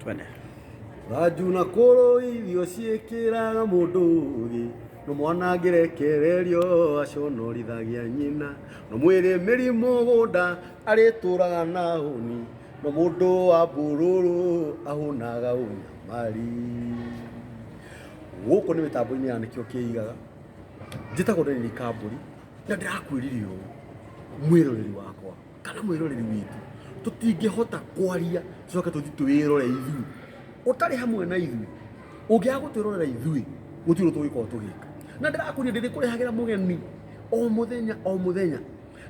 Twende. Thanju na kũrũithio ciĩkĩraga mũndũ ũũgĩ, no mwana angĩrekererio aconorithagia nyina, no mwĩrĩmĩri mũgũnda arĩtũraga na hũni, no mũndũ wa mbũrũrũ ahũnaga ũnyamari. Gũkũ nĩ mĩtambo-inĩ ya Nĩkĩo Kĩigaga, njĩtagwo Daniel Kambũri na ndĩrakwĩrire ũũ mwĩroreri wakwa kana mwĩroreri witũ, tũtingĩhota kwaria tũcoke tũthiĩ twĩrore ithuĩ ũtarĩ hamwe na ithuĩ. Ũngĩaga gũtwĩrorera ithuĩ gũtirĩ ũndũ tũngĩkorwo tũgĩka. Na ndĩrakwĩrire ndĩrĩkũrehagĩra mũgeni o mũthenya o mũthenya,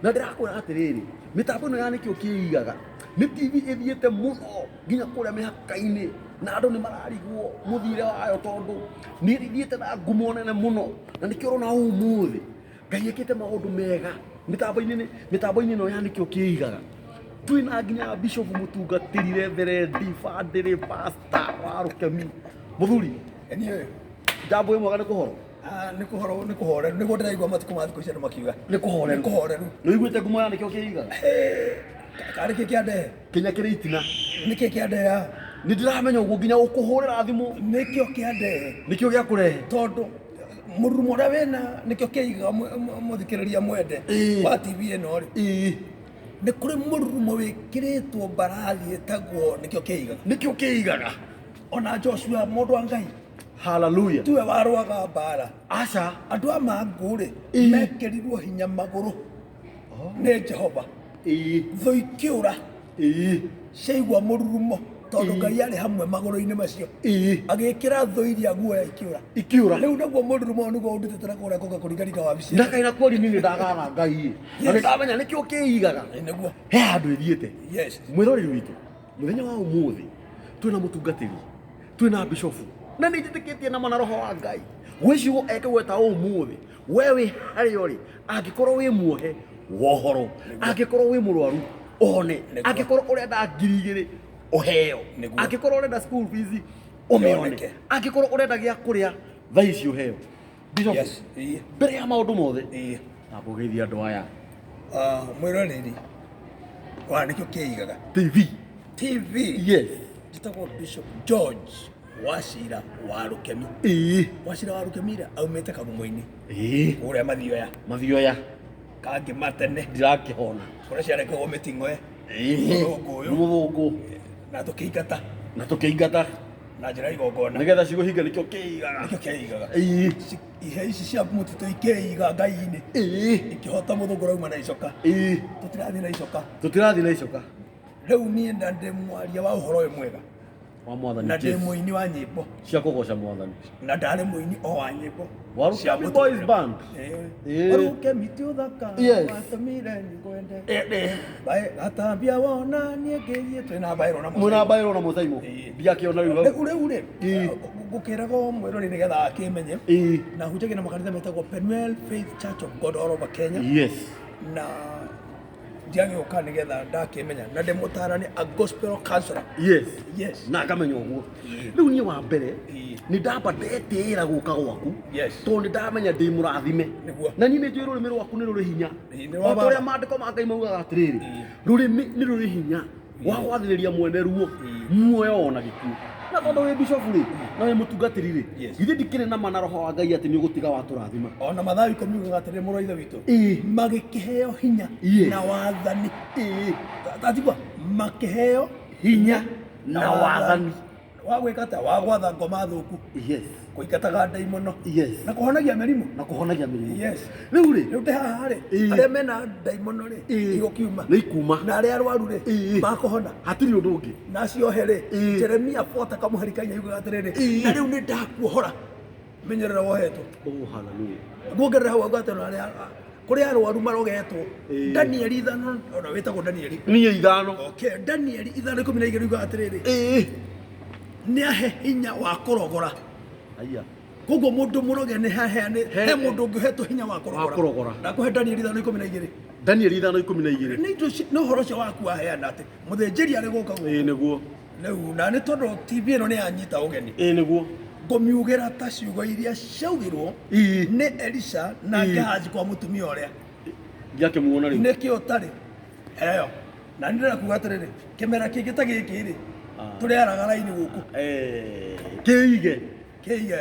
na ndĩrakwĩra atĩrĩrĩ, mĩtambo ĩno ya Nĩkĩo Kĩigaga nĩ TV ĩthiĩte mũno nginya kũrĩa mĩhaka-inĩ, na andũ nĩ mararigwo mũthiĩre wayo tondũ nĩ ĩthiĩte na ngumo nene mũno, na nĩkĩo ũrona ũmũthĩ Ngai ekĩte maũndũ mega mĩtambo-inĩ mĩtambo-inĩ ĩno ya Nĩkĩo Kĩigaga. Twĩna nginya bishop mũtungatĩri, reverendi, bandĩrĩ, pastor wa Rũkemi. Mũthuri, Niĩ jambo ĩ mwega nĩ kũhoro? Ah, nĩ kũhoro nĩ kũhoreru nĩguo ndĩraigua matukũ ma thikũ ici andũ makiuga. Nĩ kũhoreru. Nĩ kũhoreru. Nĩ ũiguĩte ngumo ya Nĩkĩo Kĩigaga? Karĩ kĩ kĩandehe? Kĩnya kĩrĩ itina. Nĩkĩ kĩandehe haha? Nĩ ndĩramenya ũguo nginya ũkũhũrĩra thimũ. Nĩkĩo kĩandehe. Nĩkĩo gĩa kũrehe. Tondũ mũrurumo ũrĩa wĩna nĩkĩo kĩigaga mũthikĩrĩria mwende wa TV ĩno rĩ. Nĩ kũrĩ mũrurumo wĩkĩrĩtwo mbarathi ĩtagwo nĩkĩo kĩigaga. Nĩkĩo kĩigaga. Ona Joshua mũndũ wa Ngai. Hallelujah. Tiwe warũaga mbara. Aca. Andũ a mangũ rĩ, mekĩrirwo hinya magũrũ nĩ Jehova. Thũ ikĩũra. Ciaigua mũrurumo tondũ Ngai arĩ hamwe magũrũ-inĩ macio. Agĩkĩra thũ iria guoya ikĩũra. Ikĩũra. Rĩu naguo mũrurumo ũyũ nĩguo ũndutĩte na kũrĩa kũngĩ kũringaringa wabici. Na kaĩ na kweri niĩ nĩ ndagatha Ngai. Na nĩ ndamenya nĩkĩo kĩigaga. Nĩguo. He handũ ĩthiĩte. Yes. Mwĩroreri witũ, mũthenya wa ũmũthĩ twĩna mũtungatĩri, twĩna bishofu, na nĩ njĩtĩkĩtie na mana roho wa Ngai. Gwĩ ciugo ekũgweta ũmũthĩ, we wĩ harĩa ũrĩ, angĩkorwo wĩ muohe wohorwo, angĩkorwo wĩ mũrwaru ũhone, angĩkorwo ũrenda 2,000 ũheo, angĩkorwo ũrenda school fees ũmĩone, angĩkorwo ũrenda gĩa kũrĩa thaa ici ũheo. Bishop, mbere ya maũndũ mothe, amba ũgeithie andũ aya. Mwĩroreri wa Nĩkĩo Kĩigaga TV. TV. Yes. Njĩtagwo Bishop George Wachira wa Rũkemi. Wachira wa Rũkemi rĩ, aumĩte Kagumo-inĩ. Kũrĩa Mathioya. Mathioya. Kangĩ matene. Ndirakĩhona. Kũrĩa ciarekagwo mĩting'oe. Mũthũngũ ũyũ. Mũthũngũ. Na tũkĩingata. Na tũkĩingata. Na njĩra ya igongona. Nĩgetha cigũhinga nĩkĩo kĩigaga. Nĩkĩo kĩigaga. Ihe ici cia mũtitũ ikĩiga Ngai-inĩ. Ikĩhota mũthũngũ ũrauma na icoka. Tũtirathiĩ na icoka. Tũtirathiĩ na icoka. Rĩu niĩ na ndĩ mwaria wa ũhoro ũyũ mwega. Wa mwathani Na ndĩ Jesu. mũini wa nyĩmbo. Cia kũgoca mwathani. Na ndarĩ mũini o wa nyĩmbo. Wa Rukemi Boys Band. Waruke miti ũthaka. Yes. Watũmire ngwende. Bae gatambia wona niĩ ngĩthiĩ twĩna baĩrwo na Mwĩna baĩrwo na mũcaimo. Ndiakĩona rĩu hau. Rĩu rĩu rĩ. Ngũkĩraga mwĩrori nĩgetha akĩmenye. Na hunjagia na makanitha metagwo Penuel Faith Church of God all over Kenya. Yes. Na ndiagĩũka nĩgetha ndakĩmenya na ndĩ mũtarani a gospel counselor. Yes. Yes. Na ngamenya ũguo. Rĩu niĩ wa mbere nĩ ndamba ndetĩĩra gũka gwaku tondũ nĩ ndamenya ndĩ mũrathime. Na niĩ nĩ njũĩ rũrĩmĩ rwaku nĩ rũrĩ hinya. Nĩ O ta ũrĩa maandĩko ma Ngai maugaga atĩrĩrĩ, rũrĩmĩ nĩ rũrĩ hinya wa gwathĩrĩria mwene ruo muoyo ona gĩkuũ. Na tondũ wĩ bishofu rĩ, na wĩ mũtungatĩri rĩ, githĩ ndikĩrĩ na ma na roho wa Ngai atĩ nĩ ũgũtiga watũrathima. Ona Mathayo ikũmi ugaga atĩrĩrĩ, mũrũ wa Ithe witũ, magĩkĩheo hinya na wathani. Tatigua, makĩheo hinya na wathani. Wa gwĩka atĩa? Wa gwatha ngoma thũku. Yes. Kũingataga ndaimono. Yes. Na kũhonagia mĩrimũ. Na kũhonagia mĩrimũ. Yes. Rĩu rĩ, Rĩu ndĩ haha rĩ, arĩa mena ndaimono rĩ, igũkiuma. Nĩ ikuma. Na arĩa arwaru rĩ, makũhona. Hatirĩ ũndũ ũngĩ. Na acio ohe rĩ, Jeremia 40 kamũhari ka inya yugaga atĩrĩrĩ, na rĩu nĩ ndakuohora menyerera wohetwo. Oh, hallelujah. Nguongerera hau auga atĩ ona arĩa kũrĩ arwaru marogetwo. Danieli 5, ona wĩtagwo Danieli. Niĩ 5. Okay, Danieli 5:12 yugaga atĩrĩrĩ, nĩ ahe hinya wa kũrogora. Aya. Koguo mũndũ mũroge nĩ haheane, he mũndũ ũngĩ ũhetwo hinya wa kũrogora. Wa kũrogora. Ndakũhe Danieli 5:12. Danieli 5:12. Nĩ indo ici, nĩ ũhoro ũcio waku waheana atĩ mũthĩnjĩri arĩ gũka gũkũ. Nĩguo. Rĩu na nĩ tondũ TV ĩno nĩ yanyita ũgeni. Nĩguo. Ngũmiugĩra ta ciugo iria ciaugirwo nĩ Elisha na Gehazi kwa mũtumia ũrĩa. Ndiakĩmuona rĩu. Nĩkĩ ũtarĩ? Heo. Na nĩ ndĩrenda kuga atĩrĩrĩ, kĩmera kĩngĩ ta gĩkĩ rĩ, Tũrĩaraga raini gũkũ. Kĩige. Kĩige.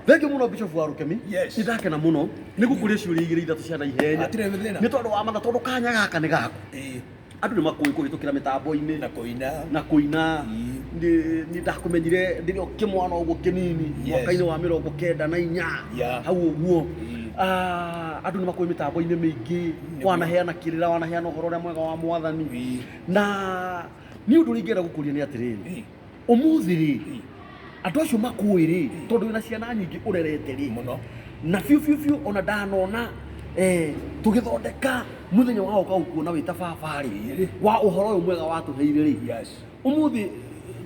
Thengiũ mũno Bishop wa Rukemi. Yes. Nĩndakena mũno nĩ gũkũria ciũria igĩrĩ ithatũ cia naihenya. Hatirĩ thĩna. Nĩ tondũ wa matha, tondũ kanya gaka nĩ gaku. Ĩĩ. Andũ nĩ makũĩ kũhĩtũkĩra mĩtambo-inĩ. Na kũina. Na kũina. Ĩĩ. Nĩ ndakũmenyire ndĩrĩ o kĩmwana ũguo kĩnini. Yes. Mwaka-inĩ wa 94. Yeah. Hau ũguo. Ĩĩ. Andũ nĩ makũĩ mĩtambo-inĩ mĩingĩ. Nĩguo. Wanaheana kĩrĩra, wanaheana ũhoro ũrĩa mwega wa Mwathani. Ĩĩ. Na nĩ ũndũ ũrĩa ingĩenda gũkũria nĩ atĩrĩrĩ. Ĩĩ. Ũmũthĩ rĩ, Ĩĩ. andũ acio makũĩ rĩ, tondũ wĩna ciana nyingĩ ũrerete rĩ. Mũno. Na biũ biũ biũ ona ndanona tũgĩthondeka mũthenya wa gũka gũkuona wĩ ta baba rĩ, Ĩĩ. wa ũhoro ũyũ mwega watũheire rĩ. Yes. Ũmũthĩ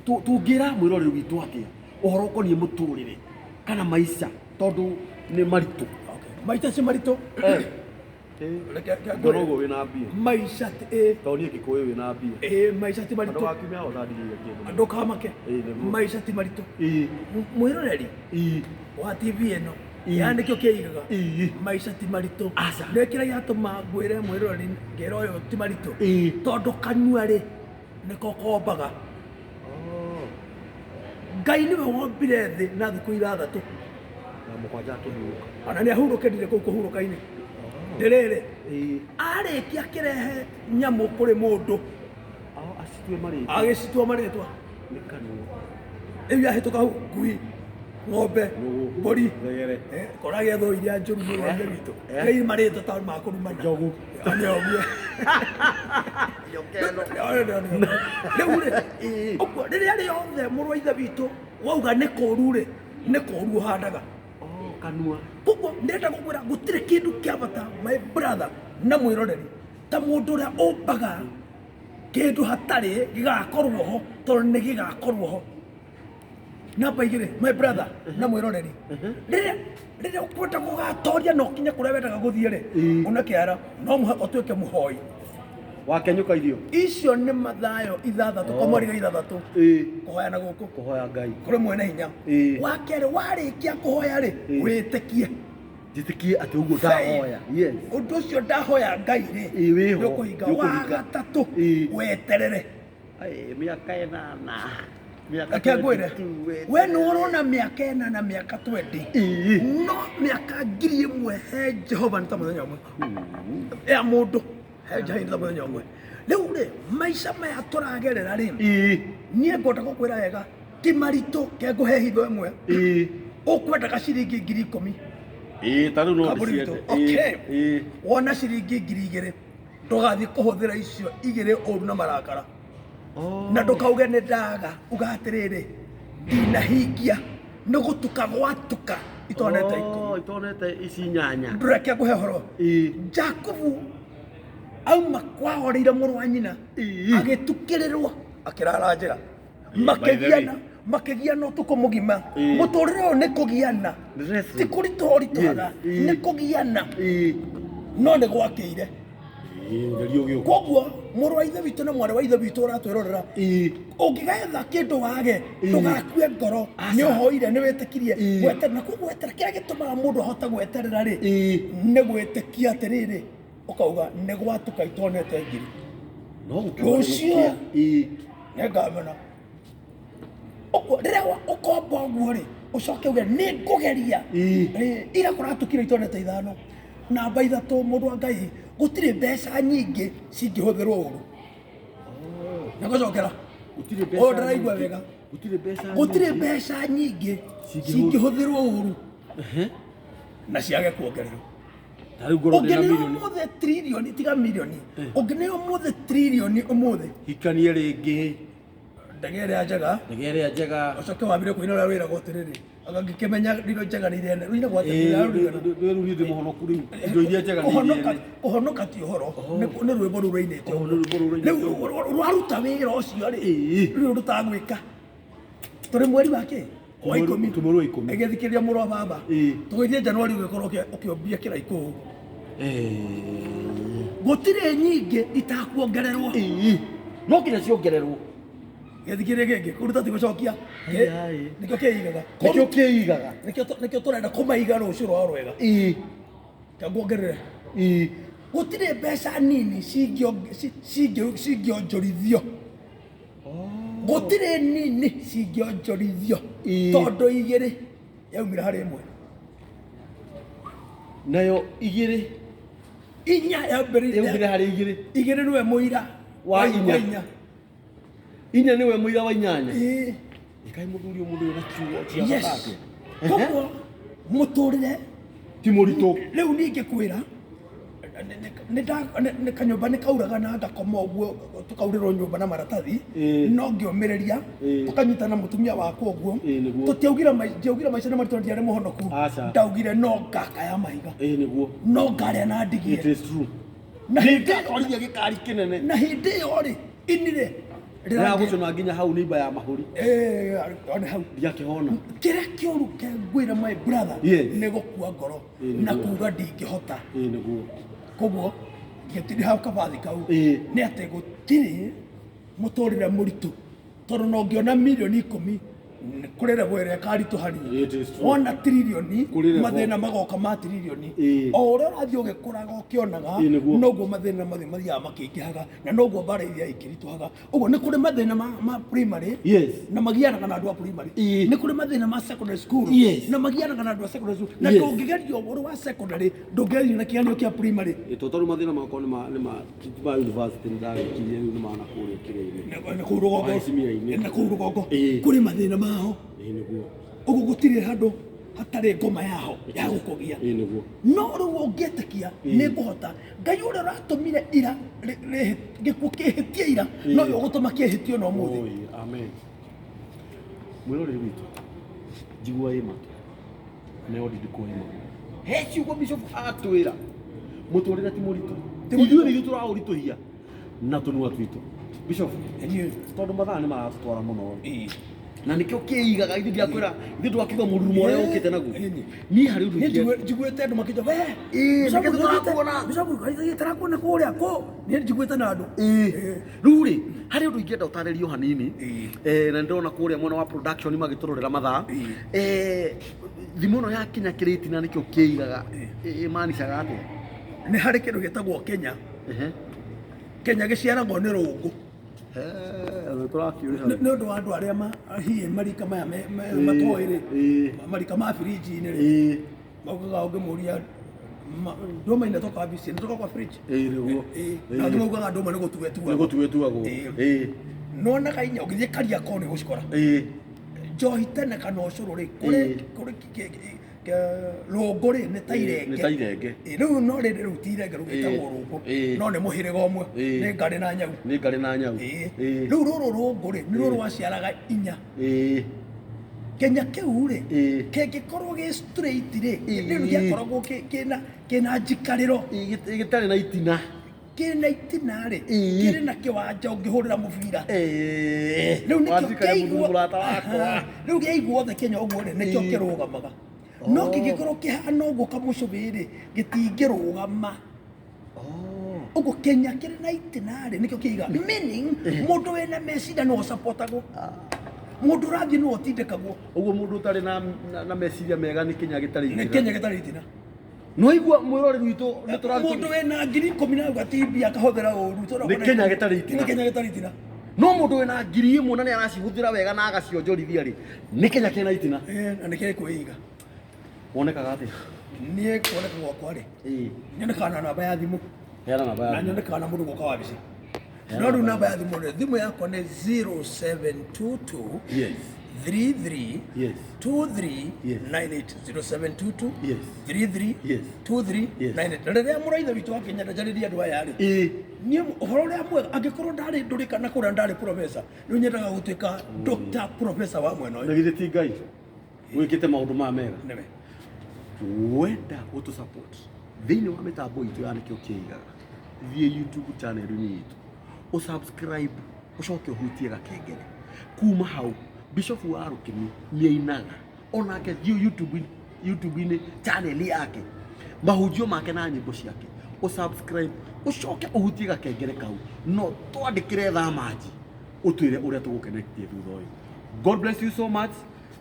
tũngĩra mwĩroreri witũ atĩa ũhoro ũkoniĩ mũtũrĩre kana maica, tondũ nĩ maritũ. Okay. Maica ci maritũ. Reke Ngoro ngwĩre. ũguo wĩna mbia. Maica ti ĩ. Tondũ niĩ ngĩkũĩ wĩna mbia. Ĩ, maica ti Andũ maritũ. a kiumia ũtandigĩire kĩndũ. Ndũkamake. Ĩ, nĩguo. Maica ti maritũ. Ĩ. Mwĩroreri Ĩ. wa TV ĩno Ĩ. yani nĩkĩo kĩigaga. Ĩ. Maica ti maritũ. Aca. Nĩ kĩrĩa gĩatũma ngwĩre mwĩroreri ngĩra ũyũ ti maritũ. Ĩ. Tondũ kanua rĩ nĩko kombaga. Ngai nĩwe wombire thĩ na thikũ ithathatũ. Na mũgwanja akĩhurũka. Ona nĩ ahurũkĩrire kũu kũhurũka-inĩ. Ndĩrĩrĩ. Ĩ. Arĩkia kĩrehe nyamũ kũrĩ mũndũ. Acitue marĩtwa. Agĩcitua marĩtwa. Nĩ kanua. Rĩu yahĩtũka hau ngui, ng'ombe, Nũgũ. mbũri. Thegere. Korage thũ iria njũru mũno ithe witũ. Ngai marĩtwa ta ma kũrumana. Njogu. Nĩ ũguo. Rĩu rĩ, ũguo rĩrĩa rĩothe mũrũ wa ithe witũ wauga nĩ kũũru rĩ, nĩ kũũru ũhandaga. Kanua. Koguo ndĩrenda gũkwĩra gũtirĩ kĩndũ kĩa bata my brother na mwĩroreri ta mũndũ ũrĩa ũmbaga kĩndũ hatarĩ gĩgakorwo ho, tondũ nĩ gĩgakorwo ho. Namba igĩrĩ my brother na mwĩroreri, rĩrĩa ũkwenda gũgatoria na ũkinye kũrĩa wendaga gũthiĩ rĩ, una kĩara no mũhaka ũtuĩke mũhoi. Wakenyũka irio. Icio nĩ Mathayo ithathatũ kamweri ithathatũ. Kũhoya na gũkũ. Kũhoya Ngai. Kũrĩ mwene hinya. Wa kerĩ warĩkia kũhoya rĩ, wĩtĩkie. Njĩtĩkie atĩ ũguo ndahoya. Yes. Ũndũ ũcio ndahoya Ngai rĩ, Ĩ, wĩho. nĩũkũhinga. Nĩũkũhinga. Wa gatatũ, weterere. Mĩaka ĩnana. Mĩaka Reke ngwĩre, 22, we nĩ ũrona mĩaka ĩnana, mĩaka 20. No mĩaka 1000 he Jehova nĩ ta mũthenya ũmwe. Ya mũndũ he Jehova nĩ ta mũthenya ũmwe. Rĩu rĩ, maica maya tũragerera rĩ, niĩ ngwenda gũkwĩra wega, ti maritũ, ke ngũhe hitho ĩmwe. Ũkwendaga ciringi 10,000. Ĩ, ta rĩu no Kambuni ndĩciende. witũ. Okay. Ĩ. Wona ciringi 2,000, ndũgathiĩ kũhũthĩra icio igĩrĩ ũru na marakara. Na ndũkauge nĩ ndaga, uga atĩrĩrĩ, ndinahingia, nĩ gũtuka gwatuka itonete ikũmi. Itonete ici nyanya. Ndũreke ngũhe ũhoro. Jakubu auma kwahoreire mũrũ wa nyina, agĩtukĩrĩrwo, akĩrara njĩra. Makĩgiana, makĩgiana ũtukũ mũgima. Mũtũrĩre ũyũ nĩ kũgiana. Ti kũritũha ũritũhaga, nĩ kũgiana. No nĩ gwakĩire. Koguo mũrũ wa ithe witũ na mwarĩ wa ithe witũ ũratwĩrorera, ũngĩgetha kĩndũ wage, ndũgakue ngoro. Nĩ ũhoire, nĩ wĩtĩkirie. Gweterera, na koguo gweterera, kĩrĩa gĩtũmaga mũndũ ahote gweterera rĩ, nĩ gwĩtĩkia atĩrĩrĩ, ũkauga nĩ gwatuka itonete ngiri. Rũciũ nĩngamena. Ũguo rĩrĩa ũkomba ũguo rĩ, ũcoke uge nĩ ngũgeria. Ira kũratukire itonete ithano. Namba ithatũ, mũndũ wa Ngai, gũtirĩ mbeca nyingĩ cingĩhũthĩrwo ũru. Nĩngũcokera. Ũyũ ndĩraigua wega. Gũtirĩ mbeca nyingĩ cingĩhũthĩrwo ũru na ciage kuongererwo. Ũngĩneo ũmũthĩ tririoni, tiga mirioni. Ũngĩneo ũmũthĩ tririoni ũmũthĩ. Hikanie rĩngĩ. Ndege ĩrĩa njega. Ndege ĩrĩa njega. Ũcoke wambire kũina ũrĩa wĩragwo atĩrĩrĩ. Anga ngĩkĩmenya indo njega nĩ iria nene. Rĩu atĩa? Rĩu niĩ ndĩ mũhonoku rĩu. Indo iria njega nĩ iria nene. Kũhonoka ti ũhoro. Nĩ rwĩmbo rũu rũinĩtwo. Nĩ rwĩmbo rũu rũinĩtwo. Rĩu rwaruta wĩra ũcio rĩ, rĩu rũtagwĩka. Tũrĩ mweri wa kĩ? Wa ikũmi. Tũrĩ mweri wa ikũmi. Ĩgĩthikĩrĩria mũrũ wa baba. Tũgĩthiĩ Januari ũgĩkorwo ũkĩũmbia kĩraikũ ũũ. Gũtirĩ nyingĩ itakuongererwo. No nginya ciongererwo. Gĩthikĩrĩria gĩkĩ, kũruta ti gũcokia. Nĩkĩo kĩigaga. Nĩkĩo kĩigaga. Nĩkĩo tũrenda kũmaiga rũciũ rwao rwega. Nguongerere. Gũtirĩ mbeca nini cingĩonjorithio. Gũtirĩ nini cingĩonjorithio tondũ igĩrĩ yaumire harĩ ĩmwe. Nayo igĩrĩ inya yambĩrĩire yaumire harĩ igĩrĩ. Igĩrĩ nĩwe mũira wa inya. Inya. Inya nĩwe mũira wa inyanya. Ĩĩ. Ĩkaĩ mũthuri ũyũ mũndũ ũyũ na kiugo kĩa Yes. bata atĩa? Koguo mũtũrĩre Ti mũritũ. Rĩu ningĩ kwĩra nĩ kanyũmba nĩ kauraga na ngakoma ũguo, tũkaurĩrwo nyũmba na maratathi, no ngĩũmĩrĩria, tũkanyitana mũtumia wakwa ũguo. Ĩĩ, nĩguo. Tũtiaugire ndiaugire maica nĩ maritũ, ndiarĩ mũhonoku. Aca. Ndaugire no ngaka ya mahiga, Ĩĩ, nĩguo. no ngarĩa na ndigie. It is true. Na hĩndĩ Nĩngatwarithia gĩkari kĩnene. Na hĩndĩ ĩyo rĩ, inire Ndĩragũcũna nginya hau nĩimba ya mahũri. Ĩĩ, hau. Ndiakĩhona. Kĩrĩa kĩũru kengwĩra, my brother, nĩ gũkua ngoro na kuga ndingĩhota. Ĩĩ, nĩguo. Koguo gĩtirĩ hau kabathi kau nĩ atĩ gũtirĩ mũtũrĩre mũritũ, tondũ no ngĩona mirioni 10 kũrĩ level ĩrĩa ĩkaritũha. It is true. Wona tiririoni, Kũrĩ level. mathĩna magoka ma tiririoni. O ũrĩa ũrathiĩ ũgĩkũraga ũkĩonaga, Ĩĩ, nĩguo. noguo mathĩna mathiĩ mathiaga makĩingĩhaga, na noguo mbara ithiaga ikĩritũhaga. Ũguo nĩ kũrĩ mathĩna ma primary na magianaga na andũ a primary. Nĩ kũrĩ mathĩna ma secondary school na magianaga na andũ a secondary school, na ndũngĩgerio ũrĩ wa secondary, ndũngĩgerio na kĩgeranio kĩa primary. Ĩĩ, to tondũ mathĩna makwa nĩ ti ma university, nĩ ndarĩkirie, rĩu nĩ ma na kũrĩa kĩrĩa-inĩ. Na kũu rũgongo. Wa icimia-inĩ. Na kũu rũgongo kũrĩ mathĩna maho. Ĩĩ, nĩguo. Ũguo gũtirĩ handũ hatarĩ ngoma yaho ya gũkũgia. Ĩĩ, nĩguo. No rĩu ũngĩtĩkia nĩ ngũhota, Ngai ũrĩa ũratũmire ira gĩkuũ kĩhĩtie ira, no we ũgũtũma kĩhĩtio na ũmũthĩ. Oi, amen. Mwĩroreri witũ, njigua ĩ matũ nayo ndindĩkwo ĩ magũrũ, he ciugo bishop atwĩra mũtũrĩre ti mũritũ. Ti mũritũ. Ithuĩ nĩ ithuĩ tũraũritũhia na tũnua twitũ. Bishop, tondũ mathaa nĩ maratũtwara mũno na nĩkĩo kĩigaga ithuĩ, ndiakwĩra ithuĩ twakiuga mũrurumo ũrĩa ũkĩte naguo. Niĩ harĩ ũndũ Niĩ njiguĩte andũ makĩnja we. Nĩkĩo tũrakuona. Bishop, tũrakuona kũrĩa kũ niĩ njiguĩte na andũ. Rĩu rĩ, harĩ ũndũ ingĩenda ũtarĩrio hanini. Na nĩndĩrona kũrĩa mwena wa production magĩtũrorera mathaa. Thimũ ĩno ya kinya kĩrĩti na nĩkĩo kĩigaga ĩmanicaga atĩa? Nĩ harĩ kĩndũ gĩtagwo Kenya. Kenya gĩciaragwo nĩ rũngũ. Tũrakĩũrĩ. Nĩ ũndũ wa andũ arĩa hihi marika maya matoĩ rĩ, marika ma birinji-inĩ rĩ, maugaga ũngĩmũria ndũma inatoka wapi, si inatoka kwa fridge. Nĩguo. Na angĩ maugaga ndũma nĩ gũtua ĩtuagwo. Nĩ gũtua ĩtuagwo. Nonaga inya ũngĩthiĩ Kariakoo nĩ ũgũcikora. Njohi tene kana ũcũrũ rĩ, kũrĩ rũngũ rĩ, nĩ ta irenge. Nĩ ta irenge. Rĩu no rĩrĩ, rĩu ti irenge, rĩu gĩtagwo rũngũ, no nĩ mũhĩrĩga ũmwe, nĩ ngarĩ na nyau. Nĩ ngarĩ na nyau. Rĩu rũrũ rũngũ rĩ, nĩ rũrũ rwaciaraga inya. Kenya kĩu rĩ, kĩngĩkorwo gĩ straight rĩ, rĩu gĩakoragwo kĩna njikarĩro. Gĩtarĩ na itina. Kĩna itina rĩ, kĩrĩ na kĩwanja ũngĩhũrĩra mũbira. Rĩu nĩkĩo Wanjikara mũthuri kĩaigwo mũrata wakwa. Aha. Rĩu kĩaigwo othe Kenya ũguo rĩ, nĩkĩo kĩrũgamaga, no kĩngĩkorwo kĩhana ũguo kamũcũbĩ rĩ, gĩtingĩrũgama. Ũguo Kenya kĩrĩ na itina rĩ, nĩkĩo kĩiga, meaning mũndũ wĩna meciria no ũsapotagwo, mũndũ ũrathiĩ no ũtindĩkagwo. Ũguo mũndũ ũtarĩ na meciria mega nĩ Kenya gĩtarĩ Nĩ itina. Kenya gĩtarĩ itina. No igua mwĩroreri witũ nĩ tũrathiĩ. Mũndũ wĩna 10,000 na auga ti mbia akahũthĩra ũru tondũ Nĩ Kenya gĩtarĩ itina. Nĩ Kenya gĩtarĩ itina. No mũndũ wĩna 1000 na nĩ aracihũthĩra wega na agacionjorithia rĩ, nĩ Kenya kĩna itina. Na nĩ kĩkwĩiga. Wonekaga atĩa? Niĩ kuoneka gwakwa rĩ, nyonekaga na namba ya thimũ. Heana namba Na ya thimũ. nyonekaga na mũndũ gũka wabici. Heana No rĩu namba. Namba ya thimũ rĩ, thimũ yakwa nĩ 0722 33 23 98, 0722 33 23 98. Na rĩrĩa mũraithe witũ wa Kenya njarĩria andũ aya rĩ, niĩ ũhoro ũrĩa mwega, angĩkorwo ndarĩ ndũrĩka na kũrĩa ndarĩ professor, rĩu nyendaga gũtuĩka doctor professor wa mwena Na ũyũ. githĩ ti Ngai wĩkĩte maũndũ maya mega? Nĩwe. Wenda gũtũ support thĩinĩ wa mĩtambo itũ ya nĩkĩo kĩigaga, thiĩ YouTube channel-inĩ itũ, ũsubscribe, ũcoke ũhutie gakengere. Kuma hau Bishop wa Rũkĩmi nĩ ainaga onake, thiĩ YouTube-inĩ channel yake, mahunjio make na nyĩmbo ciake, ũsubscribe, ũcoke ũhutie gakengere kau. No twandĩkĩre thamanji ũtwĩre ũrĩa tũgũconnectie thutha ũyũ. God bless you so much,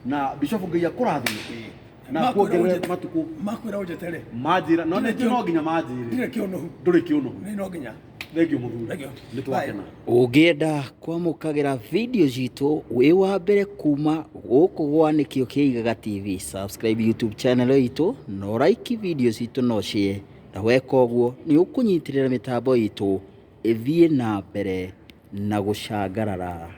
na Bishop, Ngai akũrathime na kuongerere matukũ. Makwĩra ũnjĩte rĩ? Manjĩra no nĩ no nginya manjĩre. Ndirĩ kĩũnũhu. Ndũrĩ kĩũnũhu. Nĩ no nginya. Thengiũ mũthuri. Thengiũ. Nĩ twakena. Ũngĩenda kwamũkagĩra video citũ wĩ wa mbere kuma gũkũ gwa Nĩkĩo Kĩigaga TV, subscribe YouTube channel itũ na ũraiki video citũ na ũshare, na weka ũguo nĩ ũkũnyitĩrĩra mĩtambo itũ ĩthiĩ na mbere na gũcangarara.